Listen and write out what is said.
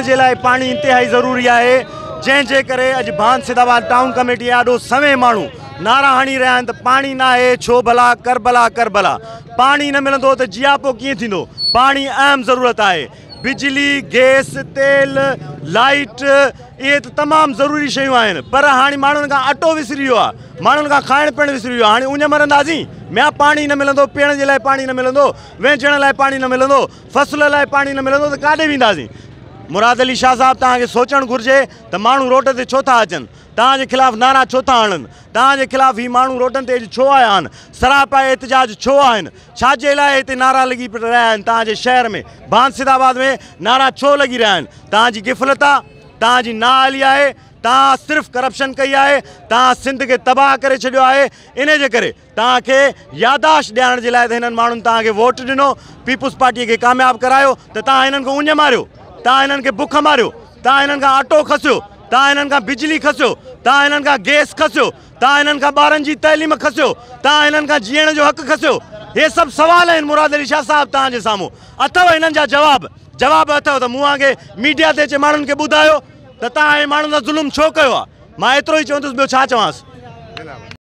جي لاء پاڻي انتهائي ضروري آهي، جنهن جي ڪري اڄ ڀان سيدآباد ٽائون ڪميٽي آڏو سوين ماڻهو نعرا هڻي رهيا آهن ته پاڻي ناهي ڇو ڀلا ڪربلا ڪربلا پاڻي نه ملندو ته جياپو ڪيئن ٿيندو پاڻي اهم ضرورت آهي بجلي گيس تيل لائيٽ اهي ته تمام ضروري شيون آهن پر هاڻي ماڻهن کان اٽو وسري ويو آهي ماڻهن کان کائڻ پيئڻ وسري ويو آهي هاڻي اڃ مرنداسين ميان پاڻي نه ملندو پيئڻ جي لاء پاڻي نه ملندو وهنجڻ لاء پاڻي نه ملندو فصل لاء پاڻي نه ملندو ته ڪاڏي وينداسين؟ مراد علي شاهه صاحب توهان کي سوچڻ گهرجي ته ماڻهو روڊ تي ڇو ٿا اچن؟ توهان جي خلاف نعرا ڇو ٿا هڻن؟ توهان جي خلاف هي ماڻهو روڊن تي اڄ ڇو آيا آهن؟ سراپا احتجاج ڇو آهن؟ ڇا جي لاء هتي نعرا لڳي رهيا آهن؟ توهان جي شهر ۾ ڀان سيدآباد ۾ نعرا ڇو لڳي رهيا آهن؟ توهان جي غفلت آ، توهان جي نااهلي آهي، توهان صرف ڪرپشن ڪئي آهي، توهان سنڌ کي تباهه ڪري ڇڏيو آهي، انهي جي ڪري توهان کي ياداشت ڏيارڻ جي لاء ته هنن ماڻهن توهان کي ووٽ ڏنو، پيپلز پارٽيء کي ڪامياب ڪرايو ته توهان هنن کي اڃ ماريو، توهان هنن کي بک ماريو، توهان هنن کان اٽو کسيو، توهان هنن کان بجلي کسيو، توهان هنن کان گئس کسيو، توهان هنن کان ٻارن جي تعليم کسيو، توهان هنن کان جيئڻ جو حق کسيو. هي سڀ سوال آهن مراد علي شاهه صاحب توهان جي سامهون اٿو هنن جا جواب جواب اٿو ته مون وانگي ميڊيا تي اچي ماڻهن کي ٻڌايو ته توهان هي ماڻهن سان ظلم ڇو ڪيو آهي. مان ايترو ئي چوندس ٻيو ڇا چوانس.